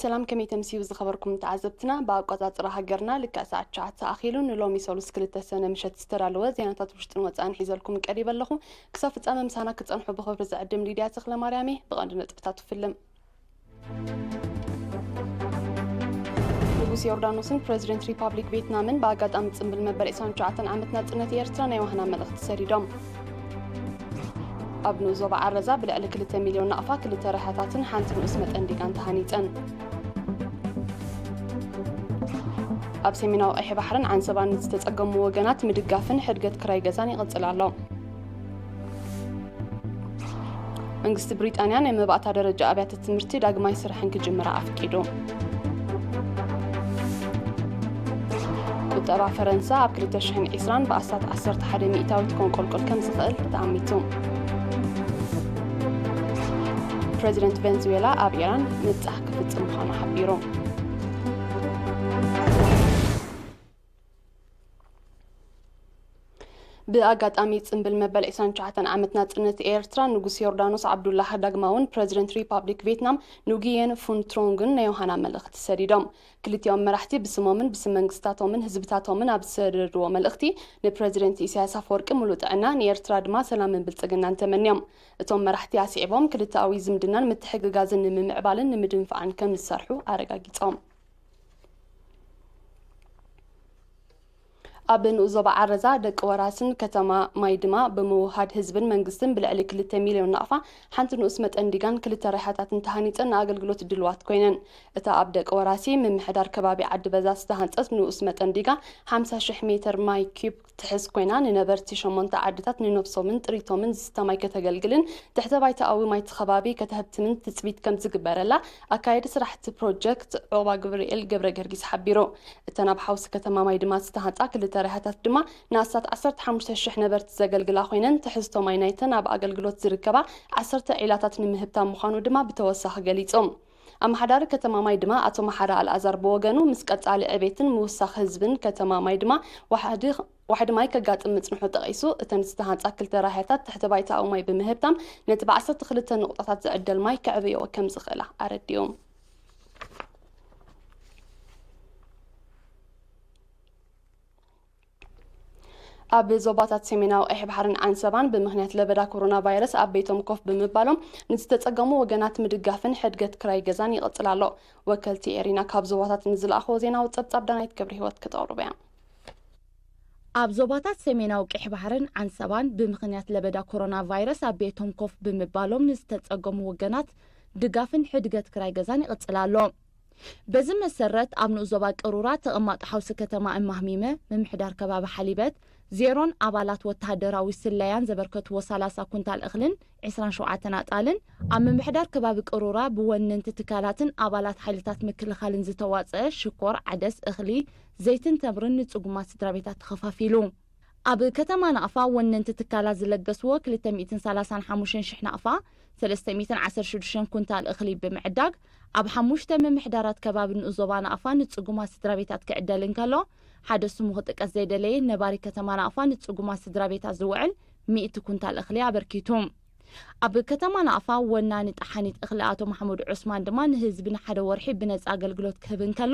ሰላም፣ ከመይ ተምስዩ ዝኸበርኩም ተዓዘብትና? ብኣቆጻጽራ ሃገርና ልክዕ ሰዓት ትሽዓተ ኣኺሉ ንሎሚ ሰሉስ ክልተ ሰነ ምሸት ዝተዳለወ ዜናታት ውሽጥን ወጻእን ሒዘልኩም ቀሪበ ኣለኹ። ክሳብ ፍጻመ ምሳና ክጸንሑ ብኽብሪ ዝዕድም ሊድያ ተኽለ ማርያም እየ። ብቐንዲ ነጥብታቱ ፍልም። ንጉስ ዮርዳኖስን ፕረዚደንት ሪፓብሊክ ቬትናምን ብኣጋጣሚ ጽምብል መበል ዕስራን ትሽዓተን ዓመት ናጽነት ኤርትራ ናይ ዋህና መልእኽቲ ሰዲዶም። ኣብ ንኡስ ዞባ ዓረዛ ብልዕሊ ክልተ ሚልዮን ናቕፋ፣ ክልተ ርሕያታትን ሓንቲ ንኡስ መጠን ዲጋን ተሃኒጸን። ኣብ ሰሜናዊ ቀይሕ ባሕርን ዓንሰባን ዝተጸገሙ ወገናት ምድጋፍን ሕድገት ክራይ ገዛን ይቕጽል ኣሎ። መንግስቲ ብሪጣንያ ናይ መባእታ ደረጃ ኣብያተ ትምህርቲ ዳግማይ ስርሐን ክጅምራ ኣፍቂዱ። ቁጠባ ፈረንሳ ኣብ ክልተ ሽሕን ዕስራን ብኣስታት ዓሰርተ ሓደ ሚእታዊት ከንቆልቁል ከም ዝኽእል ተኣሚቱ። ፕረዚደንት ቬንዙዌላ ኣብ ኢራን ምብጻሕ ክፍጽም ምዃኑ ሓቢሩ። ብኣጋጣሚ ጽምብል መበል ዕስራን ትሽዓተን ዓመት ናጽነት ኤርትራ፣ ንጉስ ዮርዳኖስ ዓብዱላህ ዳግማውን ፕረዚደንት ሪፓብሊክ ቬትናም ኑጊየን ፉን ትሮንግን ናይ ዮሃና መልእኽቲ ሰዲዶም። ክልቲኦም መራሕቲ ብስሞምን ብስም መንግስታቶምን ህዝብታቶምን ኣብ ዝሰደድዎ መልእኽቲ፣ ንፕረዚደንት ኢሳያስ ኣፈወርቂ ሙሉእ ጥዕና፣ ንኤርትራ ድማ ሰላምን ብልጽግናን ተመንዮም። እቶም መራሕቲ ኣስዒቦም፣ ክልተኣዊ ዝምድናን ምትሕግጋዝን ንምምዕባልን ንምድንፋዕን ከም ዝሰርሑ ኣረጋጊጾም። ኣብ ንኡስ ዞባ ዓረዛ ደቂ ወራስን ከተማ ማይ ድማ ብምውሃድ ህዝብን መንግስትን ብልዕሊ ክልተ ሚልዮን ናቕፋ፣ ሓንቲ ንኡስ መጠን ዲጋን ክልተ ርሕያታትን ተሃኒጸን ንኣገልግሎት ድልዋት ኮይነን። እታ ኣብ ደቂ ወራሲ ምምሕዳር ከባቢ ዓዲ በዛ ዝተሃንጸት ንኡስ መጠን ዲጋ ሓምሳ ሽሕ ሜትር ማይ ኪዩብ ትሕዝ ኮይና፣ ንነበርቲ ሸሞንተ ዓድታት ንነብሶምን ጥሪቶምን ዝስተ ማይ ከተገልግልን ትሕተ ባይታኣዊ ማይቲ ከባቢ ከተህብትምን ትጽቢት ከም ዝግበረላ ኣካየዲ ስራሕቲ ፕሮጀክት ዑቕባ ገብርኤል ገብረ ገርጊስ ሓቢሩ። እተን ኣብ ሓውሲ ከተማ ማይ ድማ ዝተሃንጻ ክልተ ርሕያታት ድማ ንኣስታት ዓሰርተ ሓሙሽተ ሽሕ ነበርቲ ዘገልግላ ኮይነን፣ ትሕዝቶ ማይ ናይተን ኣብ ኣገልግሎት ዝርከባ ዓሰርተ ዒላታት ንምህብታም ምዃኑ ድማ ብተወሳኺ ገሊጹ። ኣመሓዳሪ ከተማ ማይ ድማ ኣቶ መሓሪ ኣልኣዛር ብወገኑ፣ ምስ ቀጻሊ ዕቤትን ምውሳኽ ህዝብን ከተማ ማይ ድማ ዋሕዲ ዋሕዲ ማይ ከጋጥም ምጽንሑ ጠቒሱ፣ እተን ዝተሃንጻ ክልተ ራህያታት ትሕተ ባይታዊ ማይ ብምህብታም፣ ነቲ ብዓሰርተ ክልተ ንቑጣታት ዝዕደል ማይ ከዕብይኦ ከም ዝኽእላ ኣረዲኡ። ኣብ ዞባታት ሰሜናዊ ቀይሕ ባሕርን ዓንሰባን ብምኽንያት ለበዳ ኮሮና ቫይረስ ኣብ ቤቶም ኮፍ ብምባሎም፣ ንዝተጸገሙ ወገናት ምድጋፍን ሕድገት ክራይ ገዛን ይቕጽል ኣሎ። ወከልቲ ኤሪና ካብ ዞባታት ንዝለኣኽዎ ዜናዊ ጸብጻብ ዳናይት ገብረ ህይወት ክተቕርቡ እያ። ኣብ ዞባታት ሰሜናዊ ቀይሕ ባሕርን ዓንሰባን ብምኽንያት ለበዳ ኮሮና ቫይረስ ኣብ ቤቶም ኮፍ ብምባሎም ንዝተጸገሙ ወገናት ድጋፍን ሕድገት ክራይ ገዛን ይቕጽል ኣሎ። በዚ መሰረት ኣብ ንኡስ ዞባ ቅሩራ ተቐማጦ ሓውሲ ከተማ እማህሚመ፣ ምምሕዳር ከባቢ ሓሊበት፣ ዜሮን ኣባላት ወተሃደራዊ ስለያን ዘበርከትዎ ሰላሳ ኩንታል እኽልን ዕስራን ሸውዓተን ኣጣልን፣ ኣብ ምምሕዳር ከባቢ ቅሩራ ብወነንቲ ትካላትን ኣባላት ሓይልታት ምክልኻልን ዝተዋጸአ ሽኮር፣ ዓደስ፣ እኽሊ፣ ዘይትን ተምርን ንጽጉማት ስድራ ቤታት ተኸፋፊሉ። ኣብ ከተማ ናቕፋ ወነንቲ ትካላት ዝለገስዎ ክልተ ሚእትን ሰላሳን ሓሙሽተን ሽሕ ናቕፋ፣ ሰለስተ ሚእትን ዓሰርተ ሽዱሽተን ኩንታል እኽሊ ብምዕዳግ፣ ኣብ ሓሙሽተ ምምሕዳራት ከባቢ ንኡስ ዞባ ናቕፋ ንጽጉማት ስድራ ቤታት ክዕደል እንከሎ፣ ሓደ ስሙ ክጥቀስ ዘይደለየ ነባሪ ከተማ ናቕፋ ንጽጉማት ስድራ ቤታት ዝውዕል ሚእቲ ኩንታል እኽሊ ኣበርኪቱ። ኣብ ከተማ ናቕፋ ወናኒ ጠሓኒት እኽሊ ኣቶ መሓሙድ ዑስማን ድማ ንህዝቢ ንሓደ ወርሒ ብነጻ ኣገልግሎት ክህብ እንከሎ፣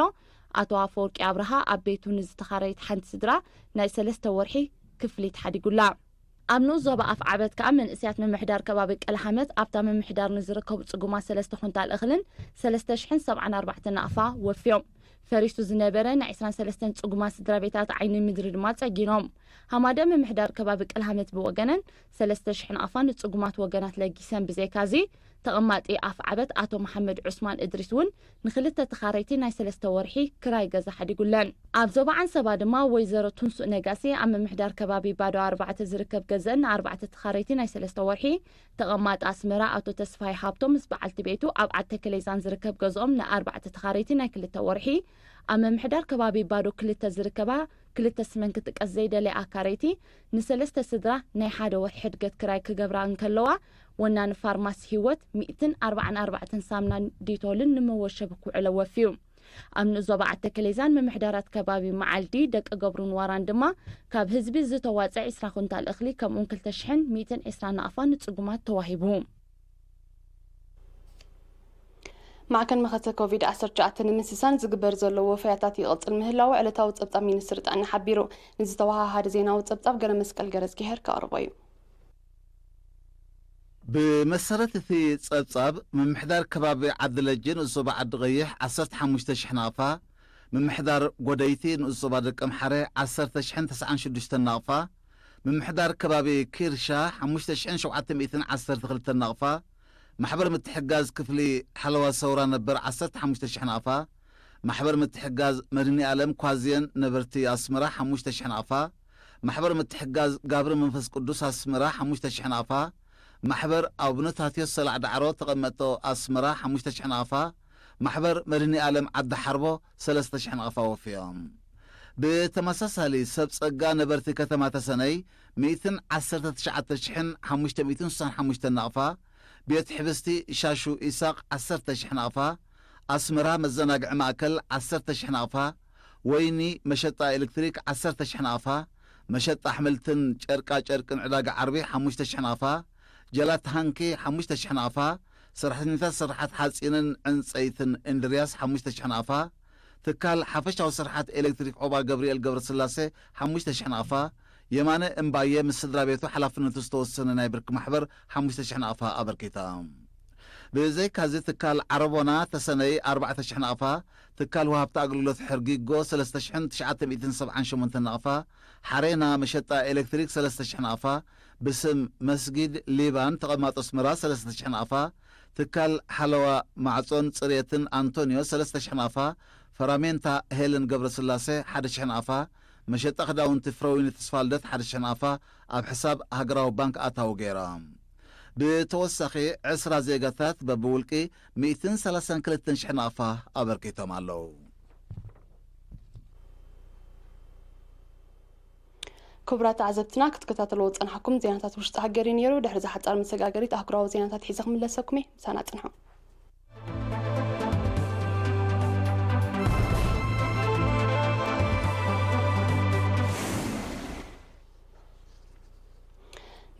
ኣቶ ኣፈወርቂ ኣብርሃ ኣብ ቤቱ ንዝተኻረየት ሓንቲ ስድራ ናይ ሰለስተ ወርሒ ክፍሊት ሓዲጉላ። ኣብ ንኡስ ዞባ ኣፍዓበት ከኣ መንእሰያት ምምሕዳር ከባቢ ቀልሃመት ኣብታ ምምሕዳር ንዝርከቡ ጽጉማት ሰለስተ ኩንታል እኽልን ሰለስተ ሽሕን ሰብዓን ኣርባዕተን ናቕፋ ወፍዮም። ፈሪሱ ዝነበረ ናይ ዕስራን ሰለስተን ጽጉማት ስድራ ቤታት ዓይኒ ምድሪ ድማ ጸጊኖም። ሃማደ ምምሕዳር ከባቢ ቀልሃመት ብወገነን ሰለስተ ሽሕ ናቕፋ ንጽጉማት ወገናት ለጊሰን። ብዘይካዚ ተቐማጢ ኣፍዓበት ኣቶ መሓመድ ዑስማን እድሪስ እውን ንክልተ ተኻረይቲ ናይ ሰለስተ ወርሒ ክራይ ገዛ ሓዲጉለን። ኣብ ዞባ ዓንሰባ ድማ ወይዘሮ ትንሱእ ነጋሴ ኣብ ምምሕዳር ከባቢ ባዶ ኣርባዕተ ዝርከብ ገዘአን ንኣርባዕተ ተኻረይቲ ናይ ሰለስተ ወርሒ፣ ተቐማጢ ኣስመራ ኣቶ ተስፋይ ሃብቶም ምስ በዓልቲ ቤቱ ኣብ ዓዲ ተከሌዛን ዝርከብ ገዝኦም ንኣርባዕተ ተኻረይቲ ናይ ክልተ ወርሒ፣ ኣብ ምምሕዳር ከባቢ ባዶ ክልተ ዝርከባ ክልተ ስመን ክጥቀስ ዘይደለያ ኣካረይቲ ንሰለስተ ስድራ ናይ ሓደ ወርሒ ሕድገት ክራይ ክገብራ እንከለዋ፣ ወናኒ ፋርማሲ ህይወት ሚእትን ኣርባዓን ኣርባዕተን ሳምናን ዲቶልን ንመወሸቢ ክውዕሎ ወፍዩ። ኣብ ንኡስ ዞባ ዓዲ ተከሌዛን ምምሕዳራት ከባቢ መዓልዲ፣ ደቂ ገብሩን ዋራን ድማ ካብ ህዝቢ ዝተዋጸ ዕስራ ኩንታል እኽሊ ከምኡውን ክልተ ሽሕን ሚእትን ዕስራን ናቕፋ ንጽጉማት ተዋሂቡ። ማዕከን መኸተ ኮቪድ ዓሰርተ ትሽዓተ ንምስሳን ዝግበር ዘሎ ወፈያታት ይቕጽል ምህላዉ ዕለታዊ ጸብጻብ ሚኒስትሪ ጥዕና ሓቢሩ። ንዝተወሃሃደ ዜናዊ ጸብጻብ ገረመስቀል ገረዝጊሄር ከቕርቦ እዩ። ብመሰረት እቲ ጸብጻብ፣ ምምሕዳር ከባቢ ዓዲ ለጂ ንኡስ ዞባ ዓዲ ቀይሕ ዓሰርተ ሓሙሽተ ሽሕ ናቕፋ፣ ምምሕዳር ጎደይቲ ንኡስ ዞባ ደቀምሓረ ዓሰርተ ሽሕን ተስዓን ሽዱሽተን ናቕፋ፣ ምምሕዳር ከባቢ ኪርሻ ሓሙሽተ ሽሕን ሸውዓተ ሚእትን ዓሰርተ ክልተን ናቕፋ፣ ማሕበር ምትሕጋዝ ክፍሊ ሓለዋ ሰውራ ነበር ዓሰርተ ሓሙሽተ ሽሕ ናቕፋ፣ ማሕበር ምትሕጋዝ መድኒ ኣለም ኳዝየን ነበርቲ ኣስመራ ሓሙሽተ ሽሕ ናቕፋ፣ ማሕበር ምትሕጋዝ ጋብሪ መንፈስ ቅዱስ ኣስመራ ሓሙሽተ ሽሕ ናቕፋ፣ ማሕበር ኣቡነ ታቴዎስ ሰላዕ ዳዕሮ ተቐመጦ ኣስመራ ሓሙሽተ ሽሕ ናቕፋ፣ ማሕበር መድኒ ኣለም ዓዲ ሓርቦ ሰለስተ ሽሕ ናቕፋ ወፍዮም። ብተመሳሳሊ ሰብ ጸጋ ነበርቲ ከተማ ተሰነይ ሚእትን ዓሰርተ ትሽዓተ ሽሕን ሓሙሽተ ሚእትን ስሳን ሓሙሽተን ናቕፋ፣ ቤት ሕብስቲ ሻሹ ኢሳቕ ዓሰርተ ሽሕ ናቕፋ፣ ኣስመራ መዘናግዒ ማእከል ዓሰርተ ሽሕ ናቕፋ፣ ወይኒ መሸጣ ኤሌክትሪክ ዓሰርተ ሽሕ ናቕፋ፣ መሸጣ ኣሕምልትን ጨርቃ ጨርቅን ዕዳጋ ዓርቢ ሓሙሽተ ሽሕ ናቕፋ፣ ጀላት ሃንኪ ሓሙሽተ ሽሕ ናቕፋ፣ ሰራሕተኛታት ስርሓት ሓጺንን ዕንጸይትን እንድርያስ ሓሙሽተ ሽሕ ናቕፋ፣ ትካል ሓፈሻዊ ስርሓት ኤሌክትሪክ ዑባ ገብርኤል ገብረስላሴ ሓሙሽተ ሽሕ ናቕፋ፣ የማነ እምባየ ምስ ስድራ ቤቱ ሓላፍነቱ ዝተወሰነ ናይ ብርኪ ማሕበር ሓሙሽተ ሽሕ ናቕፋ ኣበርኪታ። ብዘይካዚ ትካል ዓረቦና ተሰነይ ኣርባዕተ ሽሕ ናቕፋ፣ ትካል ወሃብቲ ኣገልግሎት ሕርጊጎ ሰለስተ ሽሕን ትሽዓተ ሚእትን ሰብዓን ሸሞንተን ናቕፋ፣ ሓሬና መሸጣ ኤሌክትሪክ ሰለስተ ሽሕ ናቕፋ፣ ብስም መስጊድ ሊባን ተቐማጦ ኣስመራ ሰለስተ ሽሕ ናቕፋ፣ ትካል ሓለዋ ማዕጾን ጽሬትን ኣንቶንዮ ሰለስተ ሽሕ ናቕፋ፣ ፈራሜንታ ሄለን ገብረስላሴ ሓደ ሽሕ ናቕፋ፣ መሸጣ ክዳውንቲ ፍረዊኒ ተስፋልደት ሓደ ሽሕ ናቕፋ ኣብ ሕሳብ ሃገራዊ ባንክ ኣታዊ ገይራ። ብተወሳኺ ዕስራ ዜጋታት በብውልቂ ሚእትን ሰላሳን ክልተን ሽሕ ናቕፋ ኣበርኪቶም ኣለዉ። ክቡራት ተዓዘብትና ክትከታተልዎ ዝጸናሕኩም ዜናታት ውሽጢ ሃገር እዩ ነይሩ። ድሕሪ እዛ ሓጻር መሰጋገሪት ኣህጉራዊ ዜናታት ሒዘ ክምለሰኩም እየ። ምሳና ጽንሑ።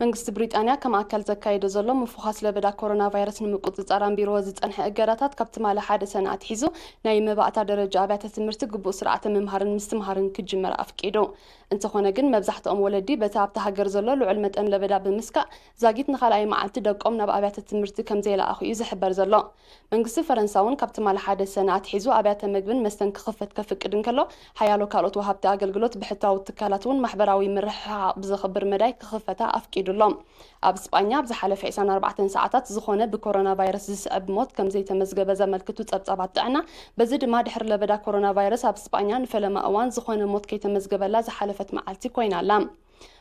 መንግስቲ ብሪጣንያ ከም ኣካል ዘካየዶ ዘሎ ምፍዃስ ለበዳ ኮሮና ቫይረስ ንምቁጽጻር ኣንቢርዎ ዝጸንሐ እገዳታት ካብ ትማሊ ሓደ ሰነ ኣትሒዙ ናይ መባእታ ደረጃ ኣብያተ ትምህርቲ ግቡእ ስርዓተ ምምሃርን ምስትምሃርን ክጅመር ኣፍቂዱ። እንተኾነ ግን መብዛሕትኦም ወለዲ በቲ ኣብቲ ሃገር ዘሎ ልዑል መጠን ለበዳ ብምስካእ ዛጊት ንኻልኣይ መዓልቲ ደቆም ናብ ኣብያተ ትምህርቲ ከም ዘይለኣኹ እዩ ዝሕበር ዘሎ። መንግስቲ ፈረንሳ እውን ካብ ትማሊ ሓደ ሰነ ኣትሒዙ ኣብያተ መግብን መስተን ክኽፈት ከፍቅድ እንከሎ፣ ሓያሎ ካልኦት ወሃብቲ ኣገልግሎት ብሕታዊ ትካላት እውን ማሕበራዊ ምርሕሓቕ ብዘኽብር መዳይ ክኽፈታ ኣፍቂዱ ኣሎ። ኣብ ስጳኛ ኣብ ዝሓለፈ ዕስራን ኣርባዕተን ሰዓታት ዝኾነ ብኮሮና ቫይረስ ዝስዕብ ሞት ከም ዘይተመዝገበ ዘመልክቱ ጸብጻባት ጥዕና፣ በዚ ድማ ድሕሪ ለበዳ ኮሮና ቫይረስ ኣብ ስጳኛ ንፈለማ እዋን ዝኾነ ሞት ከይተመዝገበላ ዝሓለፈት መዓልቲ ኮይና ኣላ።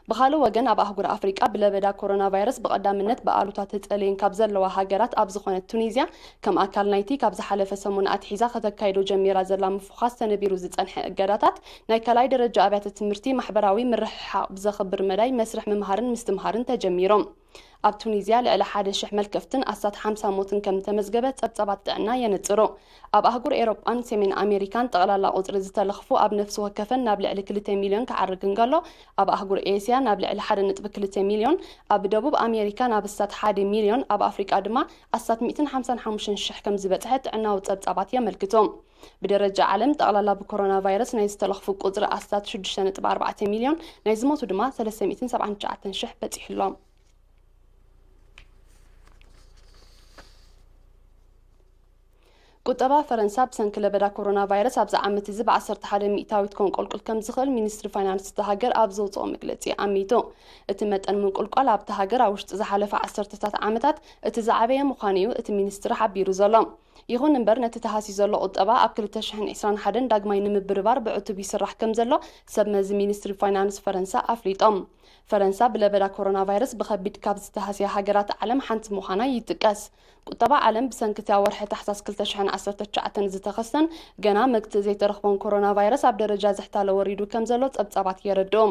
ብኻልእ ወገን ኣብ ኣህጉር ኣፍሪቃ ብለበዳ ኮሮና ቫይረስ ብቐዳምነት ብኣሉታ ተጸልየን ካብ ዘለዋ ሃገራት ኣብ ዝኾነት ቱኒዝያ ከም ኣካል ናይቲ ካብ ዝሓለፈ ሰሙን ኣትሒዛ ከተካይዶ ጀሚራ ዘላ ምፍዃስ ተነቢሩ ዝጸንሐ እገዳታት ናይ ካልኣይ ደረጃ ኣብያተ ትምህርቲ ማሕበራዊ ምርሕሓቕ ብዘኽብር መዳይ መስርሕ ምምሃርን ምስትምሃርን ተጀሚሮም። ኣብ ቱኒዝያ ልዕሊ ሓደ ሽሕ መልከፍትን ኣስታት ሓምሳ ሞትን ከም ዝተመዝገበ ጸብጻባት ጥዕና የነጽሩ። ኣብ ኣህጉር ኤሮጳን ሰሜን ኣሜሪካን ጠቕላላ ቁጽሪ ዝተለኽፉ ኣብ ነፍሲ ወከፈን ናብ ልዕሊ ክልተ ሚልዮን ክዓርግ እንከሎ፣ ኣብ ኣህጉር ኤስያ ናብ ልዕሊ ሓደ ነጥቢ ክልተ ሚልዮን፣ ኣብ ደቡብ ኣሜሪካ ናብ ኣስታት ሓደ ሚልዮን፣ ኣብ ኣፍሪቃ ድማ ኣስታት ሚእትን ሓምሳን ሓሙሽተን ሽሕ ከም ዝበጽሐ ጥዕናዊ ጸብጻባት የመልክቱ። ብደረጃ ዓለም ጠቕላላ ብኮሮና ቫይረስ ናይ ዝተለኽፉ ቁጽሪ ኣስታት ሽዱሽተ ነጥቢ ኣርባዕተ ሚልዮን፣ ናይ ዝሞቱ ድማ ሰለስተ ሚእትን ሰብዓን ትሽዓተን ሽሕ በጺሑ ኣሎ። ቁጠባ ፈረንሳ ብሰንኪ ለበዳ ኮሮና ቫይረስ ኣብዚ ዓመት እዚ ብዓሰርተ ሓደ ሚእታዊት ከንቆልቁል ከም ዝኽእል ሚኒስትሪ ፋይናንስ እታ ሃገር ኣብ ዘውፅኦ መግለፂ ኣሚቱ። እቲ መጠን ምንቁልቋል ኣብታ ሃገር ኣብ ውሽጢ ዝሓለፈ ዓሰርተታት ዓመታት እቲ ዝዓበየ ምዃኑ እዩ እቲ ሚኒስትሪ ሓቢሩ ዘሎ። ይኹን እምበር ነቲ ተሃስዩ ዘሎ ቁጠባ ኣብ ክልተ ሽሕን ዕስራን ሓደን ዳግማይ ንምብርባር ብዕቱብ ይስራሕ ከም ዘሎ ሰብ መዚ ሚኒስትሪ ፋይናንስ ፈረንሳ ኣፍሊጦም። ፈረንሳ ብለበዳ ኮሮና ቫይረስ ብኸቢድ ካብ ዝተሃስያ ሃገራት ዓለም ሓንቲ ምዃና ይጥቀስ። ቁጠባ ዓለም ብሰንኪ እቲ ኣብ ወርሒ ታሕሳስ ክልተ ሽሕን ዓሰርተ ትሽዓተን ዝተኸስተን ገና መግትኢ ዘይተረኽቦን ኮሮና ቫይረስ ኣብ ደረጃ ዝሕታለ ወሪዱ ከም ዘሎ ጸብጻባት የረድኡ።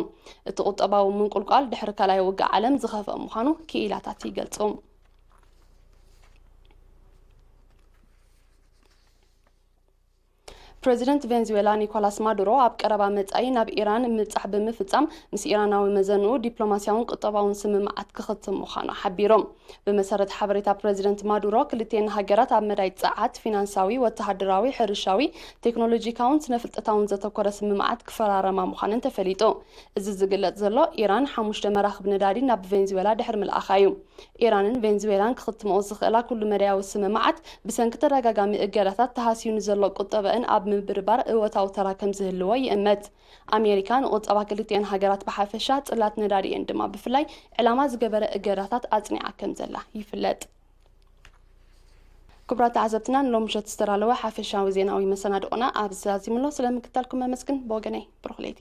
እቲ ቁጠባዊ ምንቁልቋል ድሕሪ ካልኣይ ውግእ ዓለም ዝኸፍአ ምዃኑ ክኢላታት ይገልጹ። ፕረዚደንት ቬንዙዌላ ኒኮላስ ማዱሮ ኣብ ቀረባ መጻኢ ናብ ኢራን ምብጻሕ ብምፍጻም ምስ ኢራናዊ መዘንኡ ዲፕሎማስያውን ቁጠባውን ስምምዓት ክኽትም ምዃኑ ሓቢሮም። ብመሰረት ሓበሬታ ፕረዚደንት ማዱሮ፣ ክልቲኤን ሃገራት ኣብ መዳይ ጸዓት፣ ፊናንሳዊ፣ ወተሃደራዊ፣ ሕርሻዊ፣ ቴክኖሎጂካውን ስነ ፍልጠታውን ዘተኮረ ስምምዓት ክፈራረማ ምዃነን ተፈሊጡ። እዚ ዝግለጽ ዘሎ፣ ኢራን ሓሙሽተ መራኽብ ነዳዲ ናብ ቬንዙዌላ ድሕሪ ምልኣኻ እዩ። ኢራንን ቬንዙዌላን ክኽትምኦ ዝኽእላ ኩሉ መዳያዊ ስምምዓት፣ ብሰንኪ ተደጋጋሚ እገዳታት ተሃስዩ ንዘሎ ቁጠበአን ኣብ ምብርባር እወታዊ ተራ ከም ዝህልዎ ይእመት። ኣሜሪካ ንቁጠባ ክልቲኤን ሃገራት ብሓፈሻ፣ ጽላት ነዳዲኤን ድማ ብፍላይ ዕላማ ዝገበረ እገዳታት ኣጽኒዓ ከም ዘላ ይፍለጥ። ክቡራት ተዓዘብትና፣ ንሎሚ ምሸት ዝተዳለወ ሓፈሻዊ ዜናዊ መሰናድኦና ኣብዚ ዛዚሙ ኣሎ። ስለምክታልኩም መመስግን። ብወገነይ ብሩኽ ለይቲ።